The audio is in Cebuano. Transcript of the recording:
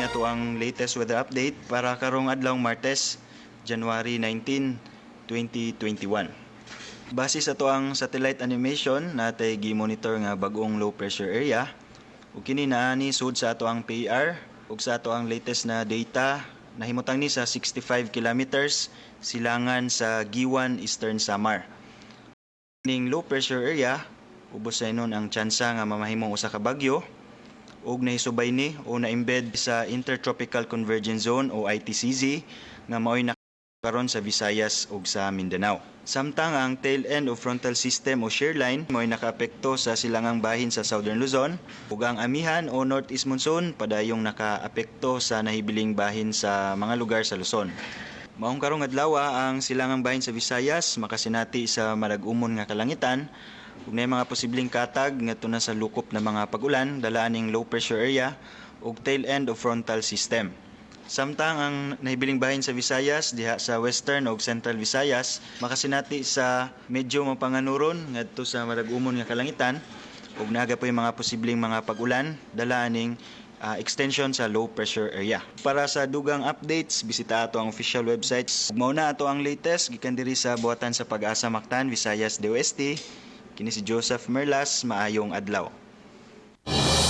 Ato ang latest weather update para karong adlaw Martes, January 19, 2021. Base sa ato ang satellite animation, natay gi-monitor nga bag-ong low pressure area ug kini naa ni sud sa ato ang PAR, ug sa ato ang latest na data nahimutang ni sa 65 kilometers silangan sa Guiuan, Eastern Samar. Ning low pressure area, ubos sa inon ang tsansa nga mamahimong usa ka bagyo ug nahisubay ni o na-embed sa Intertropical Convergence Zone o ITCZ nga mao'y karon sa Visayas ug sa Mindanao. Samtang ang tail end of frontal system o shear line mo'y nakaapekto sa silangang bahin sa Southern Luzon, ug ang amihan o northeast monsoon padayong nakaapekto sa nahibiling bahin sa mga lugar sa Luzon. Maong karong adlaw ang silangang bahin sa Visayas makasinati sa madag-umon nga kalangitan ug naay mga posibleng katag ngadto na sa lukop na mga pag-ulan dala aning low pressure area ug tail end of frontal system. Samtang ang nahibiling bahin sa Visayas diha sa Western ug Central Visayas makasinati sa medyo mapanganuron ngadto sa madag-umon nga kalangitan ug naa poy mga posibleng mga pag-ulan dala aning extension sa low pressure area. Para sa dugang updates, bisita ato ang official website. Ug mao na ato ang latest gikan diri sa buhatan sa Pag-asa Mactan, Visayas, DOST. Kini si Joseph Merlas, maayong adlaw.